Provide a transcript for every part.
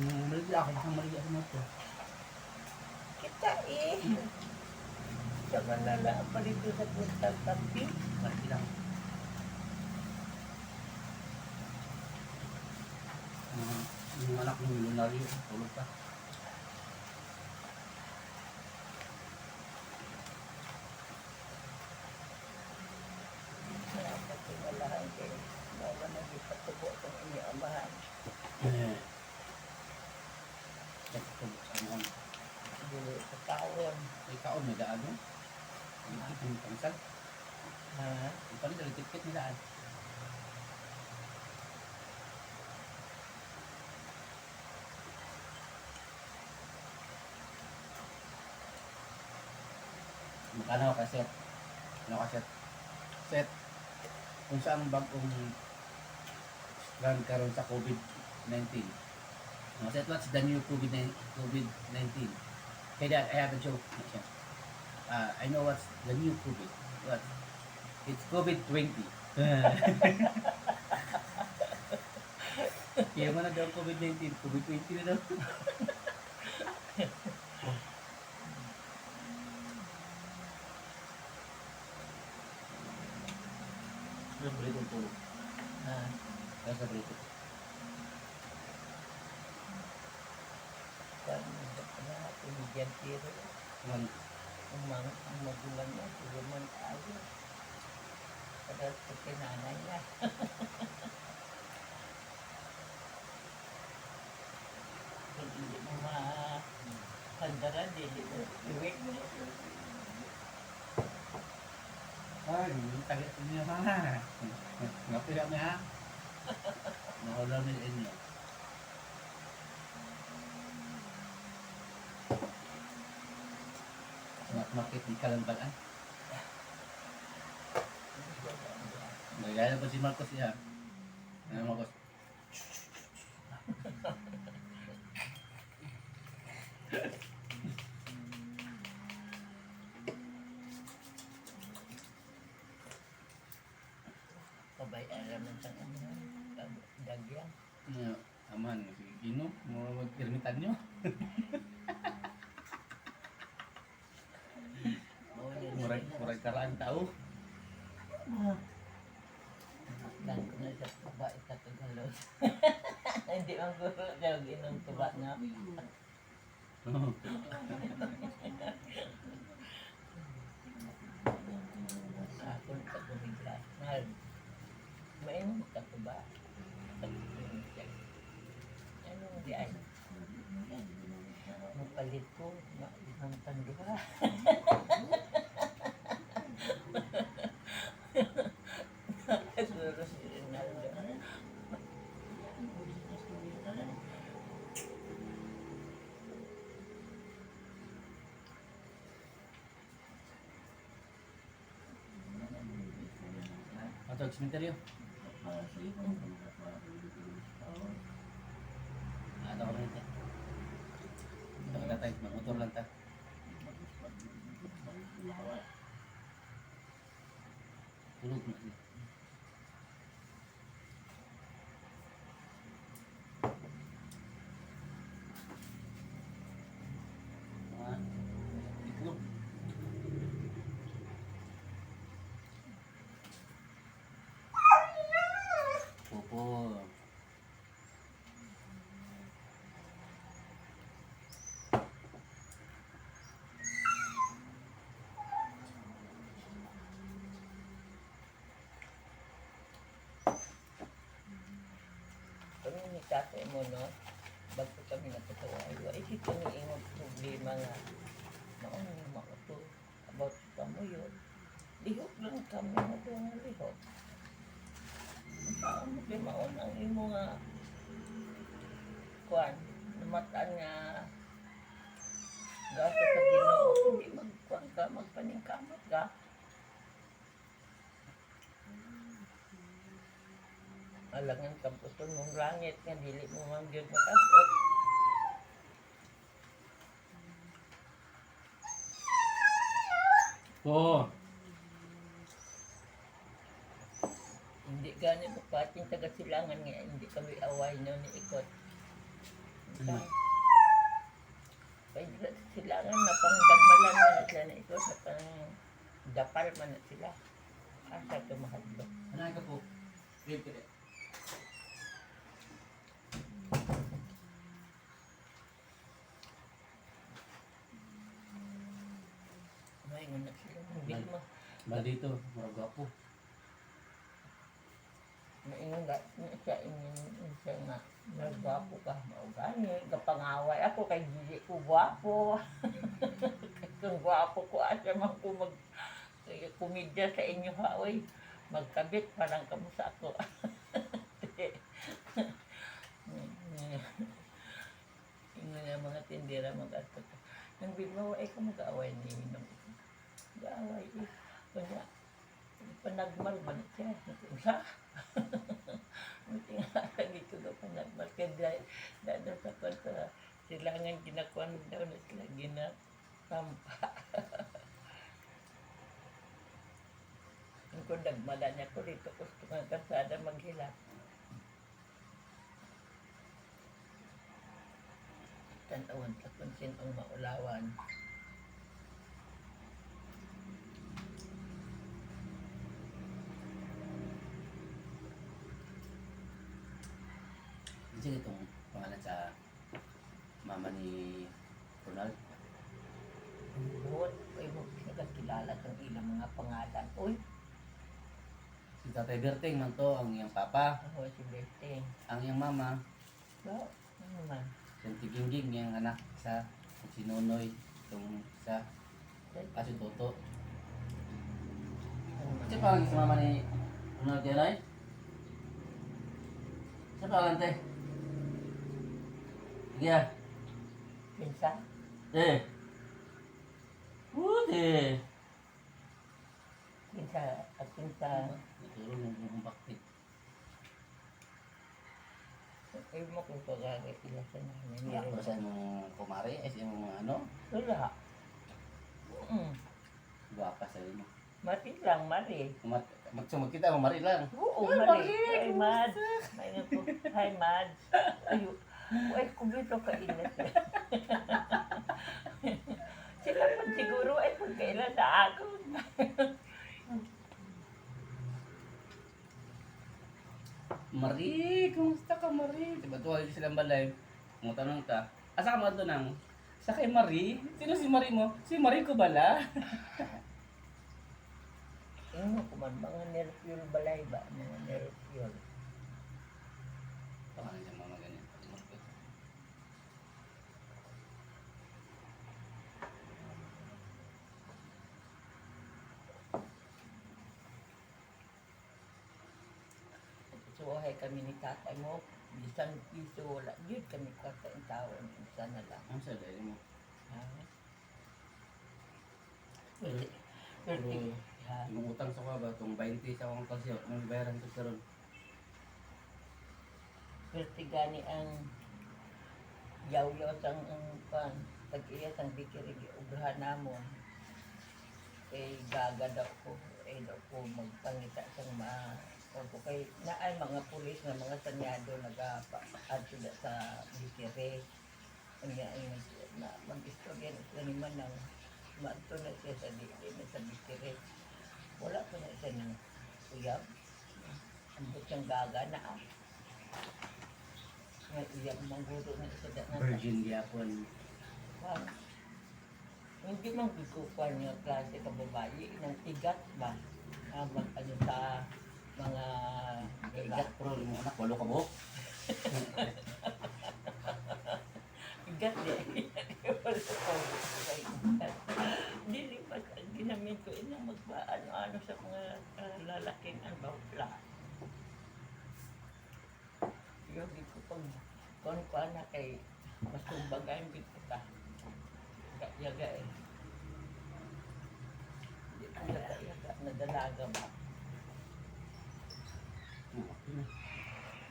Mali ako, baka mali ako mo to. Kita eh. Sa Manala, palito sa puntal tapi. Mali lang. Yung anak ng milyonaryo, tulog ka. Pagkakalahan kayo. Bawa na di patubo itong inyong amahan. Tulog sa ano. Dili sa taon. Ikaw, may daan mo? Yung pansal? Ha? Yung pansal, yung ticket may daan. Ano ka set? Ano ka set? Set. Kung saan bagong run karon sa COVID-19. Set, what's the new COVID-19? Hey Dad, I have a joke. I know what's the new COVID. What? It's COVID-20. Kaya mo na daw COVID-19. COVID-20 na daw. Ano ba itong tulog? Ha? Kaya sa brito. Paano na pinigyan tiro? Ano? Ang magulang niya, tuluman tayo. Kada sa kinanay niya. Hindi mo mahandaran, hindi mo iwik. Ay, tagat niyo ha. Ngapi kami ha. Nakaulam nila inyo. Makit di kalambagan. Nagaya ba si Marcos siya? Ano Marcos? Pabayaan naman sa dagyang. Aman, sige Gino, mo magkirmitan nyo. Murag karaan tao. Dan ko na sa tuba sa Tagalog. Hindi ang guro daw ginong tuba na. Ako sa kumiglas. Mainom ka tuba. Ano di ay? Mapalit ko, maibang tanduha. Guru si Rinaldo. Atau sementeryo. Ada orang itu. Kita datang, motor lantar. Tulog na siya. Itlog. Popo. Kami ni tatay mo, no? Bago kami natatawa, ay ito ni ingong problema nga. Mauna yung mga ito about sa yun. Lihok lang kami na doon nga lihok. Saan mo kayo mauna ang imo nga kuwan, namataan nga gasa sa Ginoo, hindi magkuwan ka, magpaningkamot ka. Alangan ka po ito nung langit nga, dili mo mangyod makasot. Oh. Hindi gani mo pating taga-silangan nga, hindi kami away nyo ni Ikot. Sa kaya sila nga napangdagmalan man na sila na ito sa pang dapal man na sila. Asa tumahadlo. Ano ka po? Wait, wait. May nga sila. Hindi mo. Ba dito, murag gwapo. Maingon nga siya siya nga nagwapo ka maugani kapangaway ako kay dili ko gwapo. Kung gwapo ko asa man ko mag kumidya sa inyo ha oy magkabit parang kamo sa ako. Ingon nga mga tindera mag-ato. Nang biglaw ay ka mag-aaway ni Minong. Mag-aaway eh. Kanya, panagmal man siya. Sa? Buti nga dito daw panagmal. Kaya dahil sa kanta, silangan ginakuan daw na sila ginatampa. Kung nagmala niya ko dito, gusto nga kasada maghilap. Tanawan sa kung sinong maulawan. Kasi itong pangalan sa mama ni Ronald. Buot, ay mo nagkakilala ng ilang mga pangalan. Uy, Si Tatay Berting man to, ang iyang papa. ako si Berting. Ang iyang mama, So, ano man? yung Tigingging, yung anak sa si Nonoy, itong sa si Toto. Ano man? Kasi pangalan sa mama ni Ronald yan ay? Sa pangalan te? Sige ah. Pinsa? Eh. Buti. Pinsa, at pinsa. Naturo ng bakit. Ay mo kung pagagay sila sa namin. Ano sa mong kumari? Sa mong ano? Wala. Guwapa sa mo. Mati lang, mari. Magsumag kita, mamari lang. Oo, mari. Hi, Mad. Ay, naku. Hi, Mad. Ayo. Uy, kung dito ka inas. Sila pa siguro ay pagkailan sa ako. Mari, kumusta ka Mari? Diba tuwag silang balay? Mo tanong ka, asa ka mga tunang? Sa kay Mari? Sino si Mari mo? Si Mari ko bala? Ano ko man, mga nerfuel balay ba? Mga nerfuel. Pangalan niya mga ganyan. Suhay kami ni tatay mo. Bisan piso wala. Yun kami kata ang taon. Isa na lang. Ang sa dali mo? Ha? Pero, Pero, ha? yung utang sa ka ba, itong 20 sa akong kasyo, nang bayaran ko karon. Pero gani ang yaw-yaw sang ang pan. Pag-iya sang dikirigi ubrahan namon. Eh, gaga daw ko. Eh, daw ko magpangita sang o kay naay mga pulis na mga sanyado nag-aad sila sa dikiri. Kanya ay na mag-istorya na sila ni Manang. Mato na siya sa dikiri na sa dikiri. Wala pa na siya ng uyab. Ambot siyang gaga na ah. Nga uyab mangguro na siya na. Virgin Yapon. Wow. Hindi man bigupan niya klase ka babae ng tigat ba? Ano sa mga Igat pro, yung anak, walo ka buhok. tigat di. Dili pa ginamit ko ina magpaano-ano sa mga lalaking ang bawla. Yogi ko pag kung paano kay masumbagayin dito ka. Yaga eh. Yaga na dalaga ba? Okay na.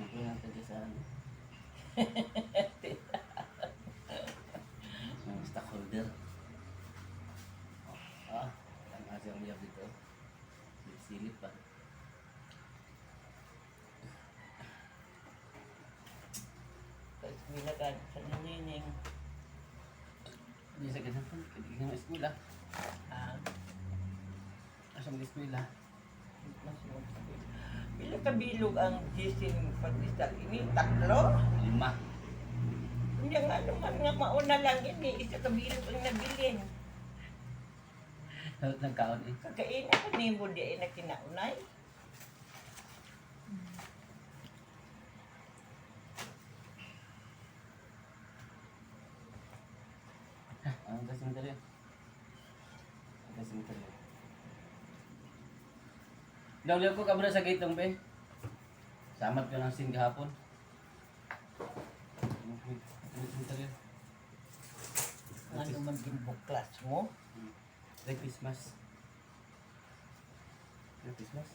Okay na tayo sa ano. Ang stockholder. Ang asyang uyab dito. Silip pa. Tapos bilagan sa ninyo Hindi sa ganun. Hindi nga eskwela. Ah, Asa mag-eskwela. mas magsabi. Pila kabilog ang gising pag-isal ini? Tatlo? 5. Hindi nga naman nga mauna lang ini. Isa kabilog ang nabilin. Nagkaon eh. Kakaina ka ni mo di ay nakinaunay. Ang cemetery. Ang cemetery. Daw ko kabra sa gitong be. Samat ko ng sin gahapon. Ang cemetery. Ano man din buklas mo? Like Christmas. Like Christmas.